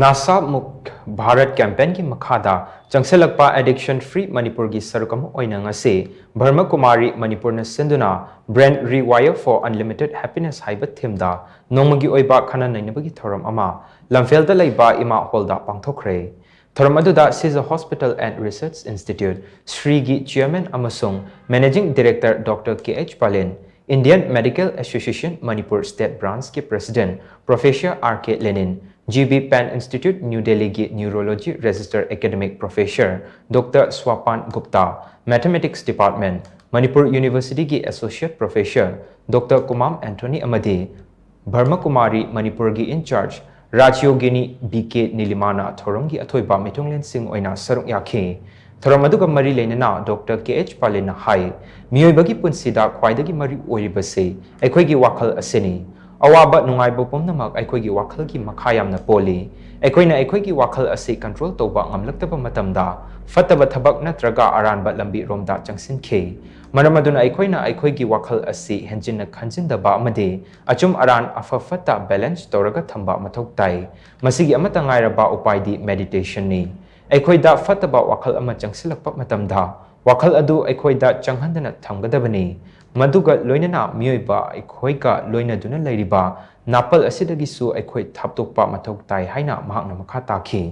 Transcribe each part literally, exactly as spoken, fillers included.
NASA ꯃꯨꯛ ꯚꯥꯔꯠ ꯀꯦꯝꯄꯦꯟꯒꯤ ꯃꯈꯥꯗ ꯆꯪꯁꯤꯜꯂꯛꯄ addiction free ꯃꯅꯤꯄꯨꯔꯒꯤ ꯁꯔꯨꯛ ꯑꯃ ꯑꯣꯏꯅ ꯉꯁꯤ ꯕ꯭ꯔꯍ꯭ꯃ ꯀꯨꯃꯥꯔꯤ ꯃꯅꯤꯄꯨꯔꯅ ꯁꯤꯟꯗꯨꯅ Brand Rewire for Unlimited Happiness ꯍꯥꯏꯕ ꯊꯤꯝꯗ ꯅꯣꯡꯃꯒꯤ ꯑꯣꯏꯕ ꯈꯟꯅ ꯅꯩꯅꯕꯒꯤ ꯊꯧꯔꯝ ꯑꯃ ꯂꯝꯐꯦꯜꯗ ꯂꯩꯕ ꯏꯃꯥ ꯍꯣꯜꯗ ꯄꯥꯡꯊꯣꯛꯈ꯭ꯔꯦ꯫ ꯊꯧꯔꯝ ꯑꯗꯨꯗ Sija Hospital and Research Institute ꯁ꯭ꯔꯤꯒꯤ ꯆꯤꯌꯔꯃꯦꯟ ꯑꯃꯁꯨꯡ managing director doctor K H Palen, Indian Medical Association Manipur State Branchꯀꯤ president professor R K Lenin, G B Pan Institute New Delhiꯒꯤ neurology registrar academic professor doctor Swapan Gupta, mathematics department, Manipur ꯌꯨꯅꯤꯚꯔꯁꯤꯇꯤꯒꯤ associate professor doctor Kumam Anthony ꯑꯃꯗꯤ ꯕ꯭ꯔꯍ꯭ꯃ ꯀꯨꯃꯥꯔꯤ ꯃꯅꯤꯄꯨꯔꯒꯤ in-charge ꯔꯥꯖꯌꯣꯒꯤꯅꯤ B ꯀꯦ ꯅꯤꯂꯤꯃꯥꯅ ꯊꯧꯔꯝꯒꯤ ꯑꯊꯣꯏꯕ ꯃꯤꯊꯨꯡꯂꯦꯟꯁꯤꯡ ꯑꯣꯏꯅ ꯁꯔꯨꯛ ꯌꯥꯈꯤ꯫ ꯊꯧꯔꯝ ꯑꯗꯨꯒ ꯃꯔꯤ ꯂꯩꯅꯅ ꯗꯣꯛꯇꯔ ꯀꯦ ꯑꯩꯆ ꯄꯥꯂꯦꯟꯅ ꯍꯥꯏ, ꯃꯤꯑꯣꯏꯕꯒꯤ ꯄꯨꯟꯁꯤꯗ ꯈ꯭ꯋꯥꯏꯗꯒꯤ ꯃꯔꯨ ꯑꯣꯏꯔꯤꯕꯁꯤ ꯑꯩꯈꯣꯏꯒꯤ ꯋꯥꯈꯜ ꯑꯁꯤꯅꯤ꯫ ꯑꯋꯥꯕ ꯅꯨꯡꯉꯥꯏꯕ ꯄꯨꯝꯅꯃꯛ ꯑꯩꯈꯣꯏꯒꯤ ꯋꯥꯈꯜꯒꯤ ꯃꯈꯥ ꯌꯥꯝꯅ ꯄꯣꯜꯂꯤ꯫ ꯑꯩꯈꯣꯏꯅ ꯑꯩꯈꯣꯏꯒꯤ ꯋꯥꯈꯜ ꯑꯁꯤ ꯀꯟꯇ꯭ꯔꯣꯜ ꯇꯧꯕ ꯉꯝꯂꯛꯇꯕ ꯃꯇꯝꯗ ꯐꯠꯇꯕ ꯊꯕꯛ ꯅꯠꯇ꯭ꯔꯒ ꯑꯔꯥꯟꯕ ꯂꯝꯕꯤꯔꯣꯝꯗ ꯆꯪꯁꯤꯟꯈꯤ꯫ ꯃꯔꯝ ꯑꯗꯨꯅ ꯑꯩꯈꯣꯏꯅ ꯑꯩꯈꯣꯏꯒꯤ ꯋꯥꯈꯜ ꯑꯁꯤ ꯍꯦꯟꯖꯤꯟꯅ ꯈꯟꯖꯤꯟꯗꯕ ꯑꯃꯗꯤ ꯑꯆꯨꯝ ꯑꯔꯥꯟ ꯑꯐ ꯐꯠꯇ ꯕꯦꯂꯦꯟꯁ ꯇꯧꯔꯒ ꯊꯝꯕ ꯃꯊꯧ ꯇꯥꯏ꯫ ꯃꯁꯤꯒꯤ ꯑꯃꯠꯇ ꯉꯥꯏꯔꯕ ꯎꯄꯥꯏꯗꯤ ꯃꯦꯗꯤꯇꯦꯁꯟꯅꯤ꯫ ꯑꯩꯈꯣꯏꯗ ꯐꯠꯇꯕ ꯋꯥꯈꯜ ꯑꯃ ꯆꯪꯁꯤꯜꯂꯛꯄ ꯃꯇꯝꯗ ꯋꯥꯈꯜ ꯑꯗꯨ ꯑꯩꯈꯣꯏꯗ ꯆꯪꯍꯟꯗꯅ ꯊꯝꯒꯗꯕꯅꯤ꯫ ꯃꯗꯨꯒ ꯂꯣꯏꯅꯅ ꯃꯤꯑꯣꯏꯕ ꯑꯩꯈꯣꯏꯒ ꯂꯣꯏꯅꯗꯨꯅ ꯂꯩꯔꯤꯕ ꯅꯥꯄꯜ ꯑꯁꯤꯗꯒꯤꯁꯨ ꯑꯩꯈꯣꯏ ꯊꯥꯞꯇꯣꯛꯄ ꯃꯊꯧ ꯇꯥꯏ ꯍꯥꯏꯅ ꯃꯍꯥꯛꯅ ꯃꯈꯥ ꯇꯥꯈꯤ꯫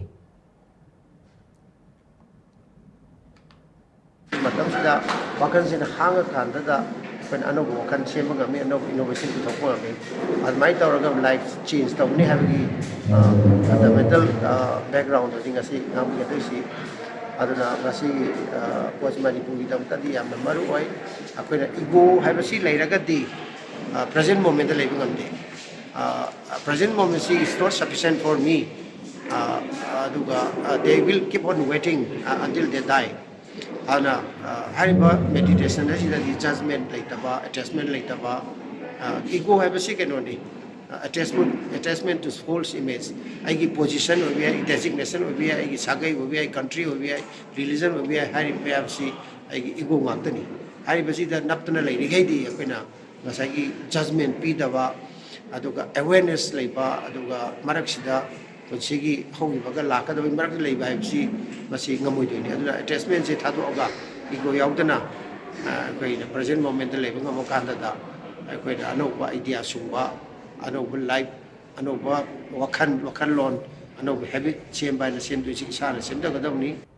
ꯃꯇꯝꯁꯤꯗ ꯋꯥꯈꯜꯁꯤꯅ ꯍꯥꯡꯉꯀꯥꯟꯗꯗ ꯑꯩꯈꯣꯏꯅ ꯑꯅꯧꯕ ꯋꯥꯈꯜ ꯁꯦꯝꯕ ꯉꯝꯃꯤ, ꯑꯅꯧꯕ ꯏꯅꯣꯚꯦꯁꯟ ꯄꯨꯊꯣꯛꯄ ꯉꯝꯃꯤ꯫ ꯑꯗꯨꯃꯥꯏꯅ ꯇꯧꯔꯒ ꯂꯥꯏꯐ ꯆꯦꯟꯖ ꯇꯧꯒꯅꯤ ꯍꯥꯏꯕꯒꯤ ꯐꯟꯗꯥꯃꯦꯟꯇꯦꯜ ꯕꯦꯛꯒ꯭ꯔꯥꯎꯟꯗꯨꯅꯤ ꯉꯁꯤ ꯉꯥꯡꯕꯤꯒꯗꯣꯏꯁꯤ꯫ ꯑꯗꯨꯅ ꯉꯁꯤꯒꯤ ꯄꯣꯠꯁꯤ ꯃꯅꯤꯄꯨꯔꯒꯤꯗꯃꯛꯇꯗꯤ ꯌꯥꯝꯅ ꯃꯔꯨ ꯑꯣꯏ꯫ ꯑꯩꯈꯣꯏꯅ ꯏꯒꯣ ꯍꯥꯏꯕꯁꯤ ꯂꯩꯔꯒꯗꯤ ꯄ꯭ꯔꯖꯦꯟ ꯃꯣꯃꯦꯟꯗ ꯂꯩꯕ ꯉꯝꯗꯦ꯫ Present moment is not sufficient for me. ꯑꯗꯨꯒ they will keep on waiting until they die. ꯑꯗꯨꯅ ꯍꯥꯏꯔꯤꯕ ꯃꯦꯗꯤꯇꯦꯁꯟ ꯑꯁꯤꯗꯗꯤ ꯖꯖꯃꯦꯟ ꯂꯩꯇꯕ, ꯑꯦꯇꯦꯆꯃꯦꯟ ꯂꯩꯇꯕ, ꯏꯒꯣ ꯍꯥꯏꯕꯁꯤ ꯀꯩꯅꯣꯅꯤ꯫ Attachment, attachment to false image. ꯑꯩꯒꯤ ꯄꯣꯖꯤꯁꯟ ꯑꯣꯏꯕ ꯌꯥꯏ, ꯑꯩꯒꯤ ꯗꯦꯖꯤꯒꯅꯦꯁꯟ ꯑꯣꯏꯕ ꯌꯥꯏ, ꯑꯩꯒꯤ ꯁꯥꯒꯩ ꯑꯣꯏꯕ ꯌꯥꯏ, ꯀꯟꯇ꯭ꯔꯤ ꯑꯣꯏꯕ ꯌꯥꯏ, ꯔꯤꯂꯤꯖꯟ ꯑꯣꯏꯕ ꯌꯥꯏ, ꯍꯥꯏꯔꯤꯕ ꯃꯌꯥꯝꯁꯤ ꯑꯩꯒꯤ ꯏꯒꯣ ꯉꯥꯛꯇꯅꯤ꯫ ꯍꯥꯏꯔꯤꯕꯁꯤꯗ ꯅꯞꯇꯅ ꯂꯩꯔꯤꯈꯩꯗꯤ ꯑꯩꯈꯣꯏꯅ ꯉꯁꯥꯏꯒꯤ ꯖꯖꯃꯦꯟ ꯄꯤꯗꯕ, ꯑꯗꯨꯒ ꯑꯦꯋꯦꯔꯅꯦꯁ ꯂꯩꯕ, ꯑꯗꯨꯒ ꯃꯔꯛꯁꯤꯗ ꯄꯨꯟꯁꯤꯒꯤ ꯍꯧꯈꯤꯕꯒ ꯂꯥꯛꯀꯗꯕꯒꯤ ꯃꯔꯛꯇ ꯂꯩꯕ ꯍꯥꯏꯕꯁꯤ ꯃꯁꯤ ꯉꯝꯃꯣꯏꯗꯣꯏꯅꯤ꯫ ꯑꯗꯨꯅ ꯑꯦꯇꯦꯆꯃꯦꯟꯁꯦ ꯊꯥꯗꯣꯛꯑꯒ, ꯏꯒꯣ ꯌꯥꯎꯗꯅ, ꯑ, ꯑꯩꯈꯣꯏꯅ ꯄ꯭ꯔꯖꯦꯟ ꯃꯣꯃꯦꯟꯇ ꯂꯩꯕ ꯉꯝꯃꯀꯥꯟꯗꯗ ꯑꯩꯈꯣꯏꯅ ꯑꯅꯧꯕ ꯑꯥꯏꯗꯤꯌꯥ ꯁꯨꯡꯕ, ꯑꯅꯧꯕ ꯂꯥꯏꯐ, ꯑꯅꯧꯕ ꯋꯥꯈꯜ, ꯋꯥꯈꯜꯂꯣꯟ, ꯑꯅꯧꯕ ꯍꯦꯕꯤꯠ ꯁꯦꯝꯕ ꯍꯥꯏꯅ ꯁꯦꯝꯗꯣꯏꯁꯤ ꯏꯁꯥꯅ ꯁꯦꯝꯖꯒꯗꯕꯅꯤ꯫